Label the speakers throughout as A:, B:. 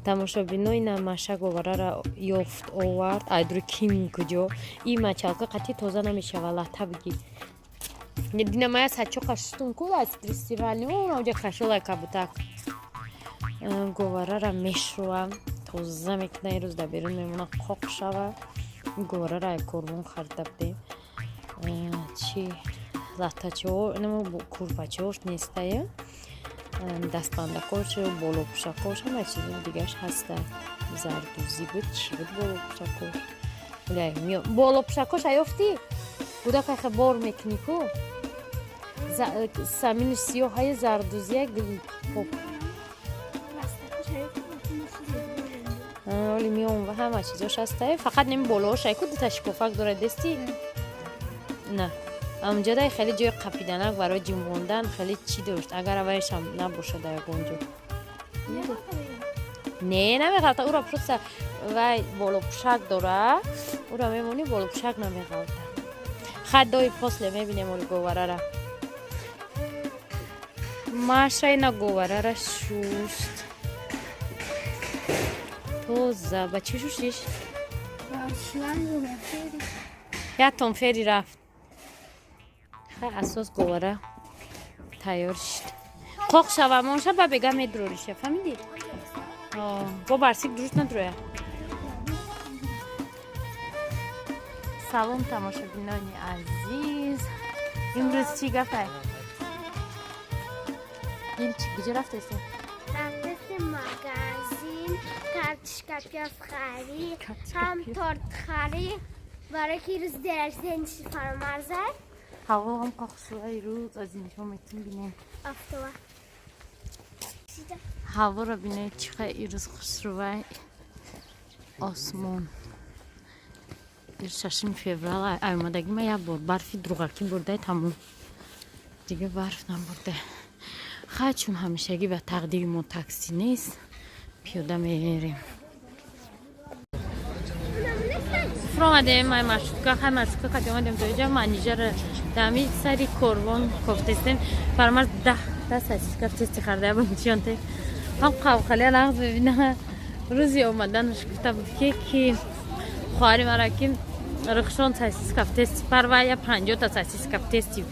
A: Тамошобино, ина Маша говарара ёфт, овард. Айдури ким куҷо и мочалка қатъи тоза намешава, лата бигӣ. Дина мая сачоқа шустум ку аз фестивали онаҷа кашолай кабутак. Говарара мешӯа, тоза мекуна, ирӯз дар берун мемона, қоқ шава. Говарара ай корвон харида будем. Чи латтачаҳо, инamo курпачаҳош нестая, дастбандакош, болопӯшакош, ҳама чизи дигараш ҳаста. Зардӯзӣ буд, чӣ буд болопӯшакош? Болопӯшакош аёфтӣ, кӯдакайха бор мекунӣ ку, самини сиёҳае, зардӯзия. Оли миён ва ҳама чизош ҳастае, фақат неми болоошай ку, дута шикофак дорад, дести на амҷадай, хеле ҷои қапиданак барои ҷимбондан хеле чӣ дошт. Агар авайшам набошад ягон ҷо, не, намеғалта. Ура просто вай болопӯшак дора, ура мемонӣ, болопӯшак намеғалта. Хай, дои после мебинем. Оли говарара Маша ина говарара шуст тоза. Ба чӣ шуштиш? Як тон Фери рафт. Хай, асос говара тайёр шуд, қоқ шава, монша, ба бега медурориша, фаҳмидӣ? Бо барсик дуруст надуроя. Салом, тамошобинони азиз! Имрӯз чӣ гапай? Ин чи, куҷо рафтаистем?
B: Рафтастем магазин, картошка, пиёз харӣ, ҳам торт харӣ, барои ки рӯз день рождения Фаромарза.
A: Ҳаво ҳам қоқшуаи рӯз, аз инҷо метун бинем.
B: Офтова.
A: Ҳаворо бинед, чӣ қадр ирӯз хушрӯвай осмон. 6 феврал омадагӣ ма як бор барфи дуруғакӣ бурдай, тамом, дига барф набурда. Хай, чун ҳамешагӣ ба тақдири мо такси нест, пиёда мерем. Фуромадем ай маршрутка. Хай, маршрутка қати омадем то иҷа, манижара дами сари корвон кофтестем. Фармарз 10 та сосиска тести харда бончионте ҳам қавқалия нағз бибина. Рӯзи омаданаш гуфта буд, ки хоҳари мара, ки рухшон сосиска в тесте парва, я 50-та сосиска в тесте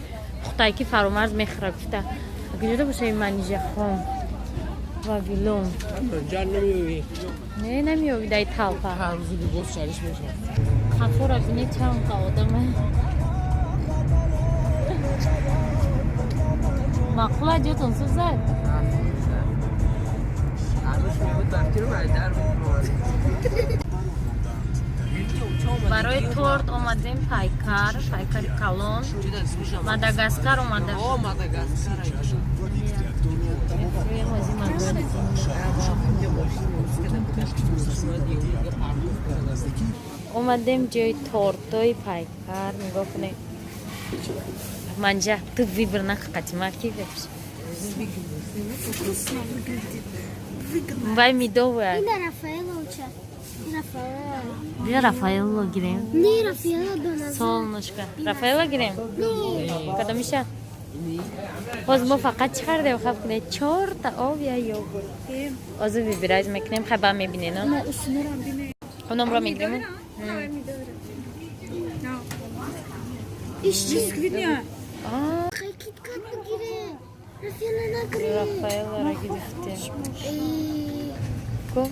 A: пухтай, ки Фаромарз мехӯра, гуфта. Куҷода боша ин манижа хон Вавилон? Не, намеёви дай талпа. Хафора бинед, чанд қа одама. Маъқула ҷотон сӯзад. Барои торт омадем Пайкар, Пайкари калон, Мадагаскар омада. Омадем ҷои тортои Пайкар. Нигоҳ кунед, манҷа, ту выбор наққатима ки вай медовая. Бия, Рафаэлло гирем. Солнышко, Рафаэлло гирем. Кадомиша? Ҳозир мо фақат чӣ хардем? Хаб кунед, чорта об, я йогурт. Ҳозир выбирать мекунем. Хай, ба мебинен, ономро мегирем. Рафаэллоро гирифтем ку.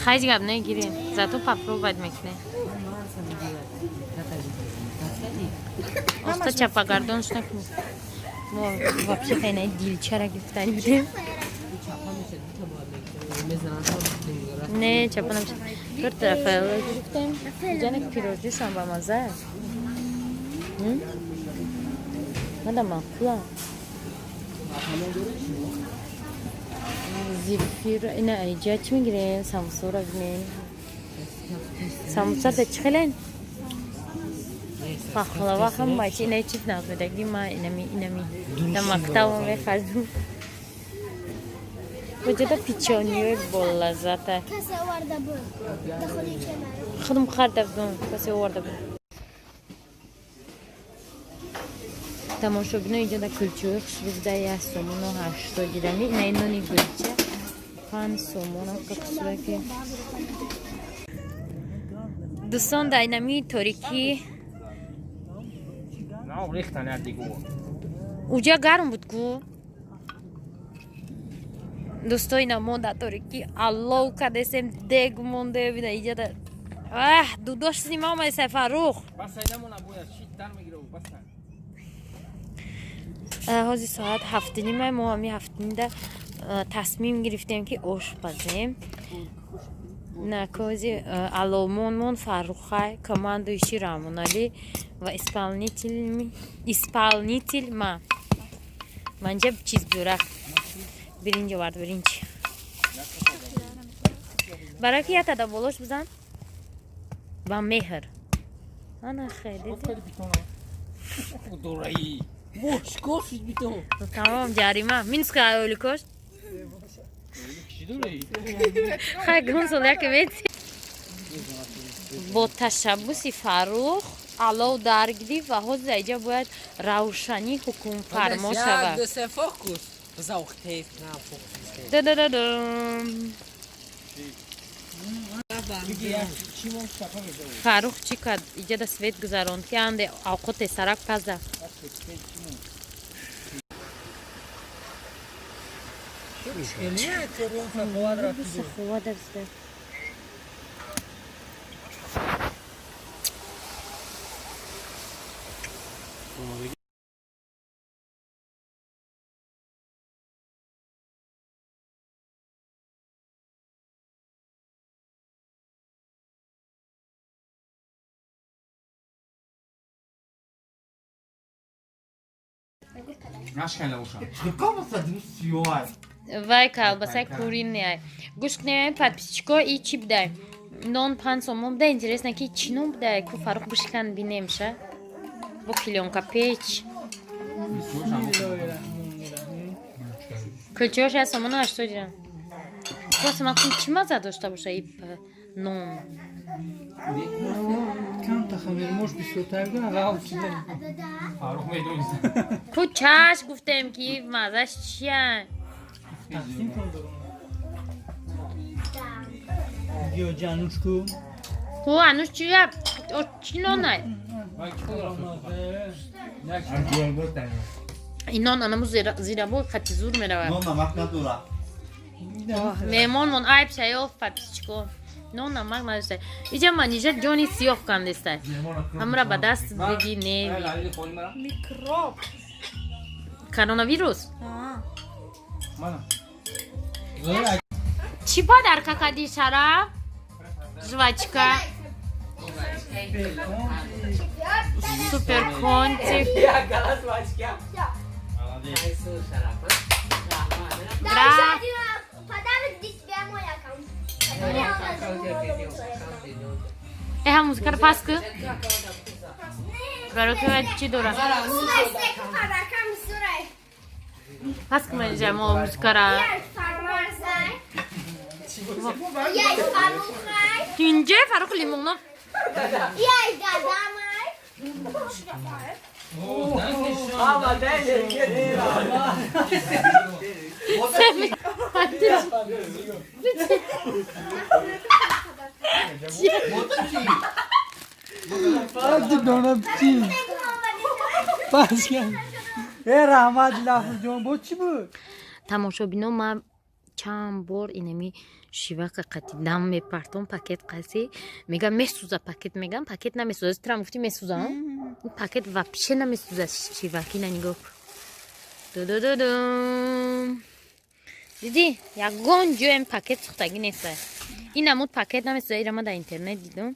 A: Хайҷ, гап негирем, зато попробовать мекунем. Оста чапагардонш накунем. Мо вообще хайнаи дилчара гирифтани будем. Не, чапа намеша. Торт Рафаэлло гирифтем. Ҷанак, пирожишам ба маза аст. Мада маъқула. Зефир ина айҷа чӣ мегирем? Самсура бинем. Самуса да чӣ хелен? Пахлава, ҳама чи. Ина чиз нағзмедаги ма, инами, инами да мактабо мехардум. Куҷода печеньеи болаззата? Худам харда будум, касе оварда буд. Тамошобино, инҷо да кулчаҳои хушрӯ буда, 1 сомону 80 дирами. Ина нони гулча 5 сомон. Хушрӯки. Дӯстон, дар инами торикӣ уҷа гарм буд ку. Дӯсто, ина мо дар торикӣ аллов кардесем, дег монде. Бина, иҷа аҳ, дудош сима омадесай, Фаррух. Ҳозир соат 7:30. Мо ҳами 7:30-да тасмим гирифтем, ки ош пазем. Накози аловмонмон Фаррухай, командующий Рамоналӣ ва исполнитель ма. Манҷа чиз биёра, биринҷ овард, биринҷ барои ки ятада болош бизан ба меҳр. Ана хеле тамом, ҷарима минус ка оликош. Хай, гумсол яке мети. Бо ташаббуси Фаррух алов дар гирифт ва ҳозир иҷа бояд равшанӣ ҳукмфармо шавад.
C: Das ist auch Tape, na, Fokus.
A: Да-да-да-дам. Фаррух чӣ кард? Иҷада свет гузаронд, ки анде авқоте сарак паза. Вай, колбасаи куриная. Гӯш кунем, подписчико, и чӣ будай? Нон 5 сомон буда. Интересно, ки чӣ нон будай? Ку, Фаррух, бишкан, бинемша. Бо клёнка печ. Кулчаҳош 1 сомону 80 дирам. Просто ман чӣ мазза дошта боша и нон?
D: Камта хамирмош бисёртар ғавч.
A: Ку, чаш гуфтем, ки маззаш чия?
D: Тақсим кун дорум. Биё, ҷанушку.
A: Ку, ануш чия? Чӣ нонай? Ин нон анаму зирабо хати зур меравад.
E: Нон намак надора.
A: Меҳмонмон айб шаёф, подписчико. Нон намак надошта. Иҷа Манижа ҷони сиёҳ кандестай. Ҳамра ба даст биги не.
F: Микроб.
A: Коронавирус? Чӣ подарка кардӣ, Шараф? Жвачка. Супер контик.
B: Да, подарок для тебя, мой аккаунт.
A: Э, ҳам музикаро пас ку. Барои чӣ дора? Пас ку, Манижа, мо музикара. Тинҷе, Фаррух лимонно.
B: Яй дадамай.
C: Aber deine
D: Донабчи. Пас кан. Э, раҳмат, Лафзҷон, бо чӣ буд?
A: Тамошобино, ман чанд бор инами шивака қати дам мепартом, пакет қаси мегам, месӯза пакет, мегам, пакет намесӯза. Трам гуфти, месӯза пакет, вообще намесӯза. Шиваки на, нигоҳ, ду-ду-ду-дум. Дидӣ, ягон ҷоем пакет сӯхтагӣ неста. Ин намуд пакет намесӯза. Ира ман дар интернет дидум.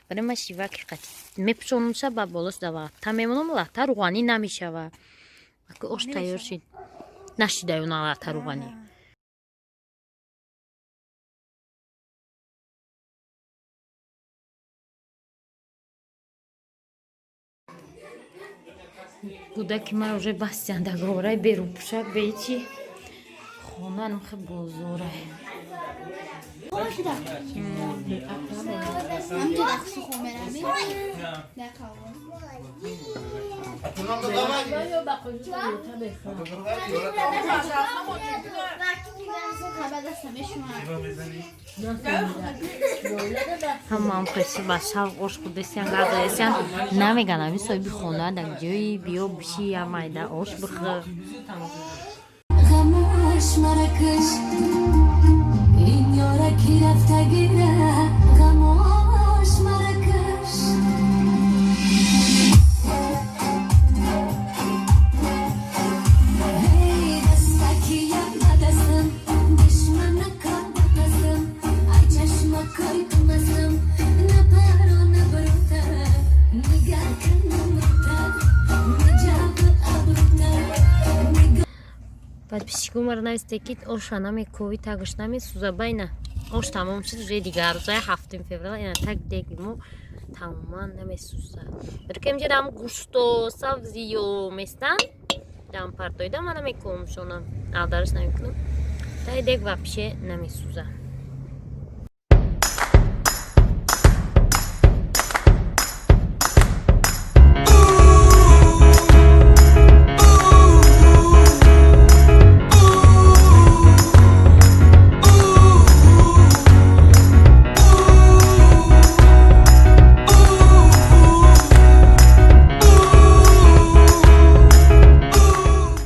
A: Барои ман шиваки қати мепӯшонумша, ба болош да латта мемонам, латта руғанӣ намешава. Ош тайёр шид, нашидаю на латта руғанӣ. Кӯдаки ман уже бастиан договорай берун пӯшак беичи. Хона нухе бозорай. Ҳамаам қиси ба шавқ ош хӯрдесиян, гадаесиян. Намеган ами соҳиби хона дар ҷои биё биши я майда ош бихӯр.
E: غموش مرکش این یارکی رفته گیره غموش مرکش هی دستکیم بدستم دشمنکان بپسم ای چشمکای کمسم نپرا نبروته نگه کنم روته نجاب ابروته نگاه
A: Подписчик омара нависте, ки оша намекови, тагш намесӯза. Байна, ош тамом шуд, уже дигар рӯзаи 7 феврал ина так деги мо тамоман намесӯза. Барка инҷа дам гӯшто сабзиё местан, дам партоида, ма намековамшона, алдараш намекунам. Таи дег вообще намесӯза.